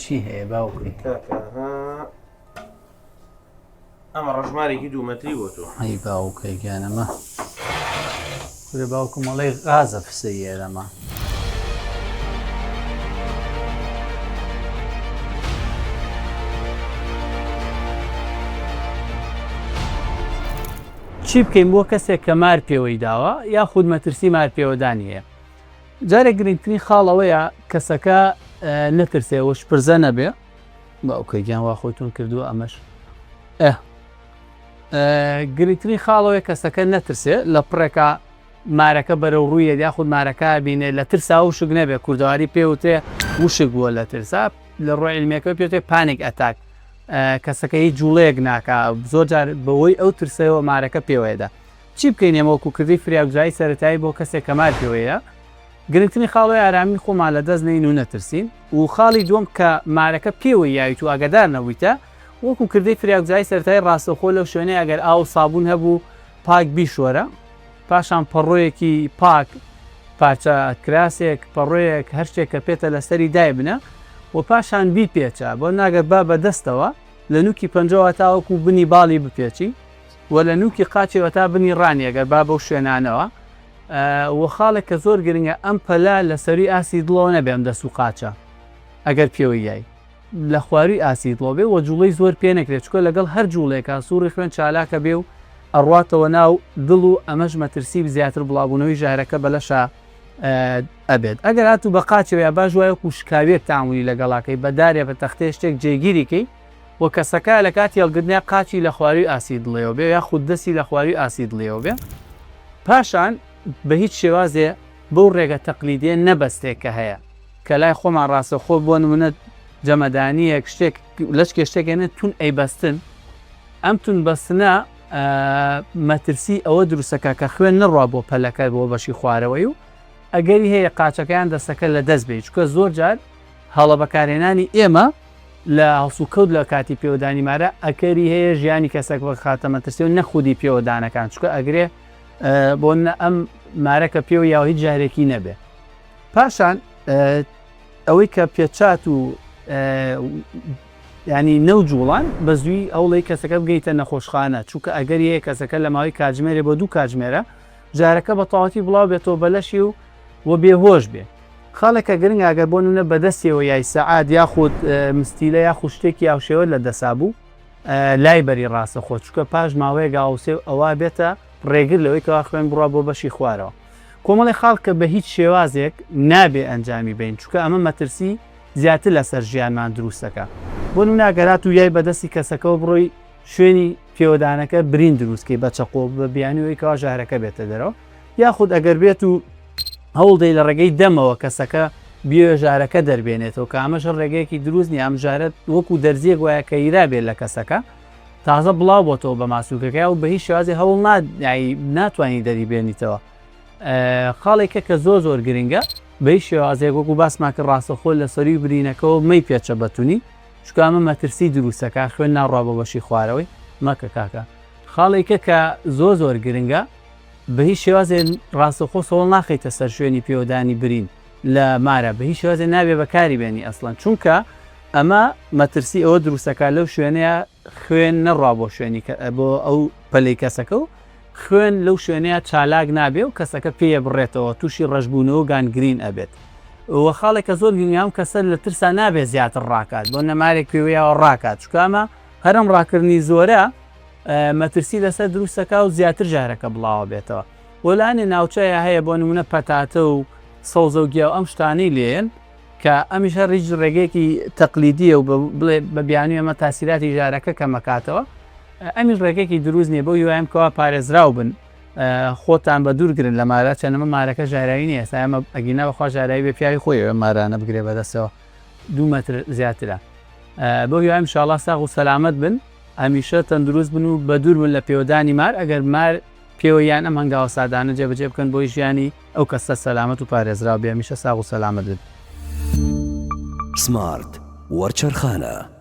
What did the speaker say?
چی هەیە باوکم؟ کاکە ها ئەمە ڕەشمارێکی دوو مەتری بۆ تۆ. ئەی باوکە گیان ئەمە کورە باوکم ئەڵێی غازە فسەی ئێرەمە. چی بکەین بۆ کەسێک کە مار پێوەی داوە یاخود مەترسی مار پێوەدانی هەیە؟ جارێک گرنگترین خاڵ ئەوەیە کەسەکە نەترسێ و شپرزە نەبێ باوکە گیان وا خۆی تون کردووە ئەمەش ئە گرنگترین خاڵەوەی کەسەکە نەترسێ لە پڕێکا مارەکە بەرەو ڕوویە یاخود مارەکە بینێ لە ترسا وشک نەبێ کوردەواری پێوتێ وشک بووە لە ترسا لە ڕووی عیلمیەکە پێوتێ panic attack کەسەکە هیچ جوڵەیەک ناکا زۆر جار بەوەی ئەو ترسەوە مارەکە پێوەیەدا چی بکەین ئێمە وەکو کردەی فریاگوزاری سەرەتایی بۆ کەسێک کە مار پێوەیە؟ گرنگترین خاڵ ئەوەیە ئارامی خۆمان لە دەست نەین و نەترسین و خاڵی دووەم کە مارەکە پێوەی یاویت و ئاگادار نەبوویتە وەکو کردەی فریاگوزاری سەرەتایی ڕاستەوخۆ لەو شوێنەی ئەگەر ئاو و سابوون هەبوو پاک بیشۆرە پاشان پەڕۆیەکی پاک پارچە کراسێک پەڕۆیەک هەر شتێک کە پێتە لەسەری دایبنە و پاشان بیپێچە بۆ ناگەر با بە دەستەوە لە نوکی پەنجەوە تاوەکو بنی باڵی بپێچی و لە نوکی قاچیەوە تا بنی ڕانی ئەگەر با بەو شوێنانەوە و خاڵێک کە زۆر گرنگە ئەم پەلە لە سەروی ئاستی دڵەوە نەبێ ئەم دەست و قاچە ئەگەر پێوەی یای لە خواروی ئاستی دڵەوە بێ و جوڵەی زۆر پێ نەکرێت چونکە لەگەڵ هەر جوڵەیەکا سوڕی خوێن چالاکە بێ و ئەڕواتەوە ناو دڵ و ئەمەش مەترسی زیاتر بڵاوبوونەوەی ژەهرەکە بە لەشا ئەبێت ئەگەر هاتوو بە قاچەوە یا باش وایە وەکو شکاویەک تەعامولی لەگەڵاکەی بە دارێ بە تەختەیە شتێک جێگیری کەی و کەسەکە لە کاتی هەڵگرتنیا قاچی لە خواروی ئاستی دڵیەوە بێ یاخود دەستی لە خواروی ئاستی دڵیەوە بێ پاشان بە هیچ شێوازێ بەو ڕێگە تەقلیدیە نەبەستێ کە هەیە کە لای خۆمان ڕاستەخۆ بۆ نمونە جەمەدانیەک شتێک لەچکێ شتێک هێنن تون ئەیبەستن ئەم تون بەستنە مەترسی ئەوە دروستەکە کە خوێن نەڕوا بۆ پەلەکە بۆ بەشی خوارەوەی و ئەگەری هەیە قاچەکەیان دەستەکە لە دەست بێ چونکە زۆر جار هەڵە بەکارهێنانی ئێمە لە هەڵسوکەوت لە کاتی پێوەدانی مارە ئەکەری هەیە ژیانی کەسەک بخاتە مەترسی و نەخودی پێوەدانەکان چونکە ئەگرێ بۆ ئەم مارە کە پێوە یاوە هیچ ژارێکی نەبێ پاشان ئەوەی کە پێچات و ینی نەو جوڵان بە زووی ئەوڵی کەسەکە بگەیتە نەخۆشخانە چونکە ئەگەر یە کەسەکە لە ماوەی کاتژمێرێ بۆ دوو کاتژمێرە ژارەکە بە تەواتی بڵاو بێتەوە بەلەشی و و بێهۆش بێ. خاڵێک کە گرنگە ئەگەر بۆ نمونە بەدەستیەوە یای سەعات یاخود مستیلە یاخود شتێکی هاوشێوەت لە دەسا بوو لای بەری ڕاستەخۆ چونکە پاش ماوەیەک ئاوسێ و ئەوا بێتە ڕێگر لەوەی کەوا خوێن بڕوا بۆ بەشی خوارەوە. کۆمەڵی خاڵ کە بە هیچ شێوازێک نابێ ئەنجامی بەین چونکە ئەمە مەترسی زیاتر لەسەر ژیانمان دروست دەکا. بۆ نمونە ئەگەر هاتوو یای بەدەستی کەسەکەوە بڕۆی شوێنی پێوەدانەکە برین دروست کەی بە چەقۆ بە بیانووی ئەوەی کەوا ژەهرەکە بێتە دەرەوە یاخود ئەگەر بێت و هەوڵدەی لە ڕێگەی دەمەوە کەسەکە بیەوێ ژارەکە دەربێنێتەوە کە ئەمەش ڕێگەیەکی دروست نییە ئەم ژارە وەکو دەرزیەک وایە کە یرا بێت لە کەسەکە تازە بڵاو بۆتەوە بە ماسوولکەکە و بە هیچ شێوازی هەوڵ ناتوانانی دەری بێنیتەوە خاڵێکە کە زۆر زۆر گرنگە بە هیچ شێوازێک وەکو باسمان کرد ڕاستەخۆ لە سەروی برینەکەەوە مەی پێچە بەتونی چونکە ئەمە مەترسی دروستەکە خوێن ناڕوا بۆ بەشی خوارەوەی مەکە کاکە خاڵێکە کە زۆر زۆر گرنگە بە هیچ شێوازێ ڕاستەوخۆ سەوڵ ناخەیتە سەر شوێنی پێوەدانی برین لە مارە بە هیچ شێوازێ نابێ بەکاری بێنی ئەسڵەن چونکە ئەمە مەترسی ئەوە دروستەکە لەو شوێنەیە خوێن نەڕوا بۆ شوێنی بۆ ئەو پەلەی کەسەکە و خوێن لەو شوێنەیە چالاک نابێ و کەسەکە پێیە بڕێتەوە تووشی ڕەشبوونەوە و گانگرین ئەبێت و خاڵێک کە زۆر گرنگە ئەم کەسە لە ترسا نابێ زیاتر ڕاکات بۆ نەمارێک پێوەیەوە ڕاکات چونکە ئەمە هەرم ڕاکردنی زۆرە مەترسی لەسەر دروست دەکا و زیاتر ژەهرەکە بڵاوە بێتەوە بۆ لانێ ناوچەیە هەیە بۆ نمونە پەتاتە و سەوزە و گیا و ئەم شتانەی لێن کە ئەمیش هەر ڕیج ڕێگەیەکی تەقلیدیە و بڵێ بە بیانوی ئەمە تاسیراتی ژارەکە کەمەکاتەوە ئەمیش ڕێگەیەکی دروست نییە بۆ هیوایم کەوا پارێزراو بن خۆتان بە دوورگرن لە مارە چەنەمە مارەکە ژاراوی نییە ئێستا ئەمە ئەگینا بەخوا ژاراوی بێ پیاوی خۆی ئەوێ مارانە بگرێ بەدەستەوە دوو مەتر زیاترە بۆ هیوایم شاڵا ساغ و سەلامەت بن هەمیشە تەندروست بن و بەدوور بن لە پێوەدانی مار، ئەگەر مار پێوە یان ئەم هەنگاوە سادانە جێبەجێ بکەن بۆی ژیانی ئەو کەسە سەلامەت و پارێزراو بێ هەمیشە ساغ و سەلامەت بن. سمارت وەرچەرخانە.